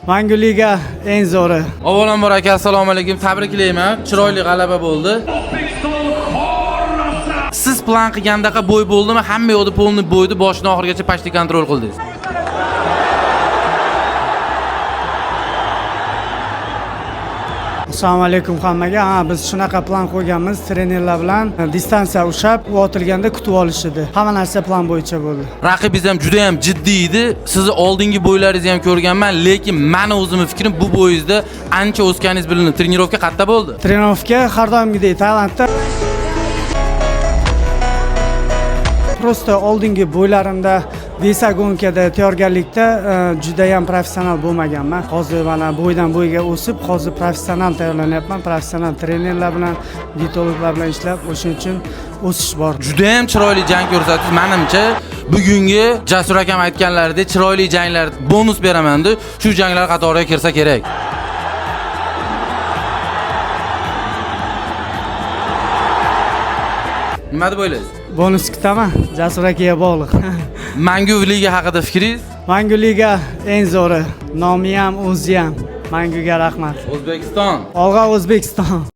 Mangu Liga eng zo'ri. Avvalambor aka, assalomu alaykum. Tabriklayman. Chiroyli g'alaba bo'ldi. Siz plan qilgandaqa бой bo'ldimi? Hamma yoqda полный бой ni boshidan oxirigacha почти контроль qildingiz. Assalomu alaykum hammaga. Ha, biz shunaqa plan qo'yganmiz trenerlar bilan distansiya ushlab, u otilganda kutib olish edi. Hamma narsa plan bo'yicha bo'ldi. Raqibingiz ham juda ham jiddiy edi. Sizni oldingi бой laringizni ham ko'rganman, lekin meni o'zimni fikrim, bu бой ingizda ancha o'sganingiz bilindi. Тренировка qayerda bo'ldi? Тренировка har doimgidek Tailandda. Просто oldingi бой larimda весогонка da tayyorgarlikda judayam professional bo'lmaganman. Hozir mana бой dan бой ga o'sib, hozir professional tayyorlanyapman. Professional trenerlar bilan, dietologlar bilan ishlab, o'shuning uchun o'sish bor. Juda ham chiroyli jang ko'rsatdingiz. Menimcha, bugungi Jasur akam aytganlaridek chiroyli janglar bonus beraman deb, shu janglar qatoriga kirsa kerak. Nima deb o'ylaysiz? Bonus kutaman, Jasur akaga bog'liq. Mangu Liga haqida fikringiz? Mangu Liga eng zo'ri. Nomi ham, o'zi ham. Manguga rahmat. O'zbekiston. Olg'a, O'zbekiston.